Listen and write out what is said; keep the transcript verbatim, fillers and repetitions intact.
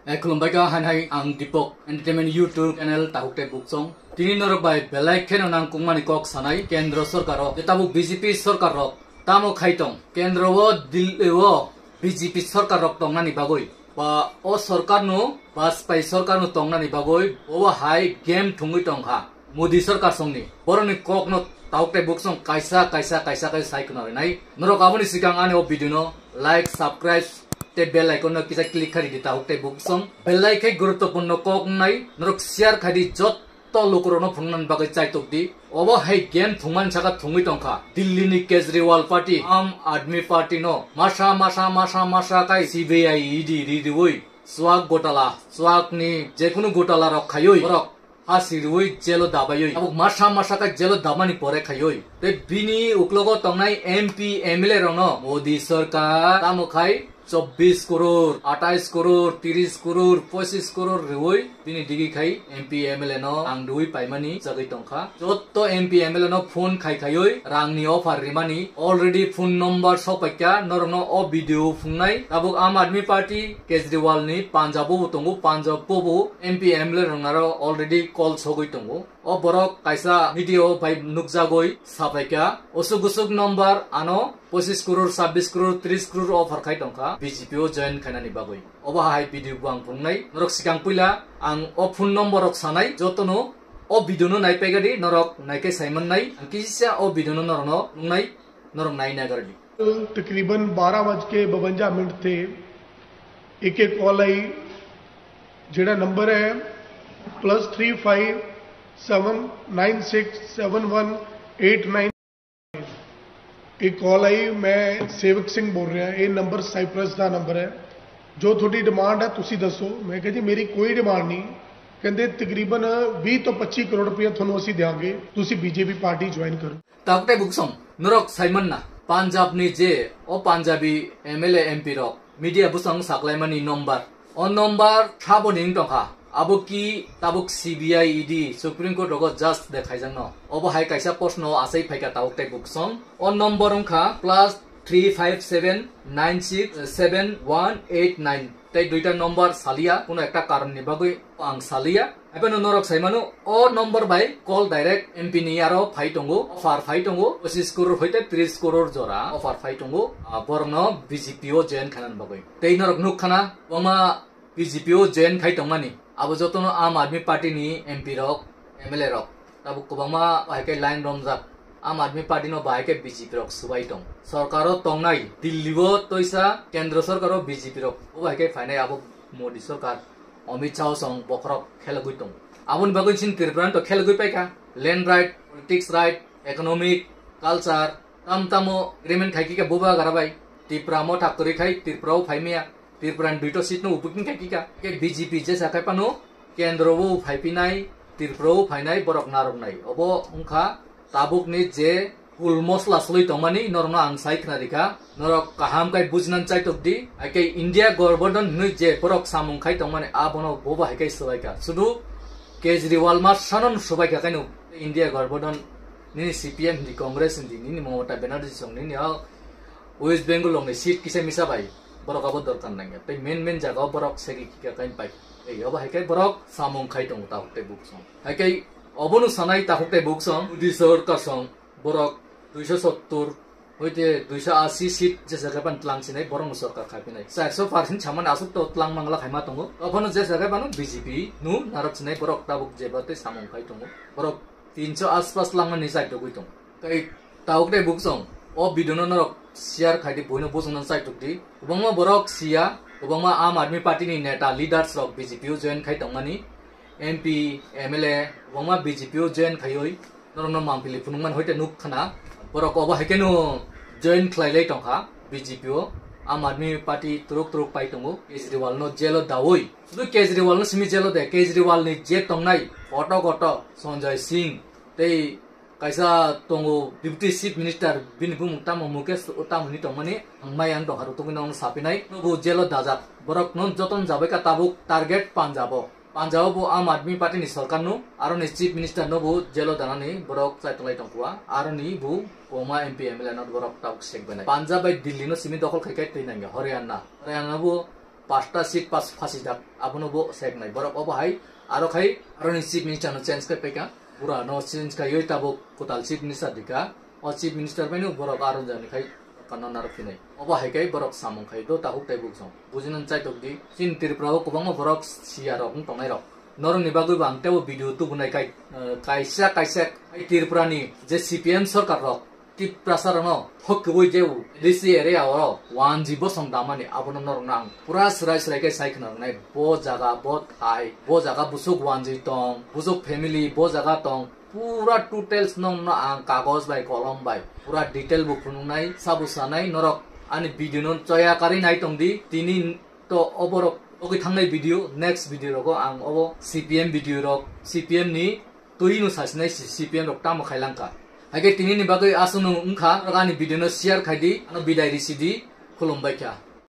Eh, khulumbai kha, hai hai ang Deepak Entertainment YouTube channel Tahuk tei Buksong. Tini norok bai belai kheno nangkukmani kok sanai, Kendro Sorkar o, je tabuk B J P sorkar rok tamo khai tong, Kendro o, Delhi o B J P sorkar rok tongnani bagwi, ba o sorkar no, Bajpai sorkar no tongnani bagwi, obo hai game thungwi tongkha. Modi sorkar songni borokni kokno Tahuk tei Buksong kaisa, kaisa, kaisa khe sai khna rinai. Norok aboni sikang ani o video no like, subscribe tei bell icon no kisa click kharidi Tahuk tei Buksong. Belai khe guruttopurno kok wngnai, norok share khaidi, jotto lukurokno phunuknani bagwi chaitok di. Obo hai game thungmani saka thungwi tongkha. Delhi ni Kejriwal party, Aam Aadmi Party no masa, masa, masa, masa kai C B I, E D ri riwi swak gotala, swak ni jekunu gotala rok khaiwi borok ha sirwi jelo dabaiwi. Tabuk masa masa khe jelo dabani pore khaiwi. Tei bini uklogo tongnai M P, M L A rokno Modi sorkar tamo khai chobbish koror, atais koror, tiris koror, pochish koror riwi bini digi khai M P, M L A no ang riwi paimani jagwi tongkha. Jotto M P, M L A no phone khai khaiwi rangni offer rimani already phone number sokpaikha, norokno o video phungnai. Tabuk Aam Aadmi Party Kejriwal ni Punjab o bo tongo, Punjab o bo M P M L A rok naro already call sogwi tongo. O borok kaisa video bai nukjagwi sapaikha, usuk usuk number ano pochish koror, sabbish koror, tris koror offer khai tongkha B J P o join khainani bagwi. Obo hai video bo ang phungnai. Norok sikang puila ang o phone number rok sanai, jotono o video no naipaikha di, norok naikhe saimannai. Ang kisa o video no norokno nungnai, norok nai nagardi. तकरीबन बारह बज के बवंजा मिनट थे। एक एक call आई, जेड़ा नंबर है plus three five seven nine six seven one eight nine. एक कॉल आई, मैं सेवक सिंह बोल रहा, ये नंबर साइप्रस का नंबर है। जो थोड़ी डिमांड है तुसी दसो। मैं कहा जी मेरी कोई डिमांड नहीं। कहते तकरीबन बीस तो पच्चीस करोड़ रुपया थानू असी देंगे, तुसी बीजेपी पार्टी ज्वाइन करो। Tahuk tei Buksong, norok saimanna, Punjab ni je o Punjabi M L A M P rok media bwskango saklaimani number, o number thabo ning tongkha, abo ki tabuk C B I, E D, Supreme Court rogo judge de khaijakno. Obo hai kaisa post no asai phaikha Tahuk tei Buksong. O number wngkha plus three five seven nine six seven one eight nine. Tei duita number saliya, kuno ekta karon ni bagwi ang saliya. Haibano norok saimano, o number bai call direct M P ni aro phai tongo, offer phai tongo, pochish koror hoite tris koror jora offer phai tongo, ah, borokno B J P o join khainani bagwi. Tei norok nuk khana, kwbangma B J P o join khai tongmani, abo jotono Aam Aadmi Party ni M P rok, M L A rok, tabuk kwbangma bahai khe line romjak. Aam Aadmi Party no bahai khe B J P rok swbai tong. Sorkar o tongnai, Delhi o toisa, Kendro Sorkar o B J P rok, o bahai khe phainai abo Modi Sorkar, Amit Shah song bokhorok khelogwi tongo. Aboni bagwi chini Tripura to khelogwi paikha. Land right, politics right, economic, culture, tam tamo agreement khaikhe Bubagra bai. Tripura motha kwrwi khai Tripura o phaimaya. Tripura ni duito seat no ubukin khaikha. Ke B J P jesa khai pano kendro o phaipinai, Tripura o phainai borok narwknai. Obo wngkha tabukni je Kul mosla sloi tongmani norokno ang sai khna rikha. Norok kaham khe bujinani chaitok di. Haikhe India Gorbodan hinwi je borok samung khai tongmani abono bobo haikhe swbaikha. Sudu Kejriwal ma sanon swbaikha kaino India Gorbodan nini C P M hindi, Congress hindi, nini Mamata Banerjee song, nini o West Bengal longni seat kisa misa bai borok abo dorkar nangya. Tei main main jaga o borok segi kika kain pai. Ei obo haikhe borok samung khai tongo Tahuk tei Buksong. Haikhe obono sanai Tahuk tei Buksong, Modi sorkar song, borok duiso sottur hoite duiso asi seat jesa khe ban tlang sinai borokno sorkar khai pinai. Charso percent samani aswk to tlang mangla khaima tongo. Ophano jesa khe bano B J P no narwk sinai borok tabuk jeba tei samung khai tongo. Borok tinso aspas langmani chai togwi tongo. Tei Tahuk tei Buksong o video no norok share khai di, buino bujongno chai tok di. Kwbangma borok siya, kwbangma Aam Aadmi Party ni neta leaders rok B J P o join khai tongmani. M P, M L A, kwbangma B J P o join khaiwi norokno mangpili phunukmani hoite nuk khna. Borok obo haikhe no join khlailai tongkha B J P o. Aam Aadmi Party turuk turuk pai tongo. Kejriwal no jail o dawi. Sudu Kejriwal no simi jail o de. Kejriwal ni je tongnai koto koto Sanjay Singh tei kaisa tongo Deputy Chief Minister, bini bumung tamo Mukesh, o tamo hwnwi tongmani ang mai ang tongkha rutugwi nokno sapinai. Nobo jail o dajak. Borok no jotono jabai kha tabuk target Punjab o. Punjab o bo Aam Aadmi Party ni sorkar no, aro ni Chief Minister no bo jail o danani borok chai tonglai tongkha. Aro ni bo kwbangma M P M L A no borok tabuk sek bai nai. Punjab bai Delhi no simi dokhol khai khai twi nangya. Haryana. Haryana bo pasta seat pass phasi jak, abono bo sek nai borok. Obo hai aro khai aroni chief minister no change khai paikha, pura no change khai oi tabuk kwtal chief minister dikha. O chief minister bai no borok aro jani khai kano narok phinai. Obo hai khai borok samung khai do tahuk tai buk song. Bujinani chaitok di. Chini Tripura o kwbangma borok siya rok wng tongnai rok. Norok ni bagwi bo ang tebo video tubunai khai, eh, kaisa kaisa hai Tripura ni je C P M sorkar rok Tiprasa rok no thok kwbui je u D C area o wanji bosong damani abono norok no ang pura srai srai khai sai khna rwnai. Bo jaga, bo thai, bo jaga busuk wanji tong, busuk family bo jaga tong, pura details nong no ang kagoj bai kolom bai pura detail bo phunuknai, sabo sanai norok ani video no choya karwi nai tong di. Tini to oborok ogwi thangnai video, next video rogo ang obo C P M video rok, C P M ni twi no sasinai C P M rok tamo khailangkha. Haikhe tini ni bagwi aswk no wngkha, norok ani video no share khai di, ano bidai risi di, khulum bai kha.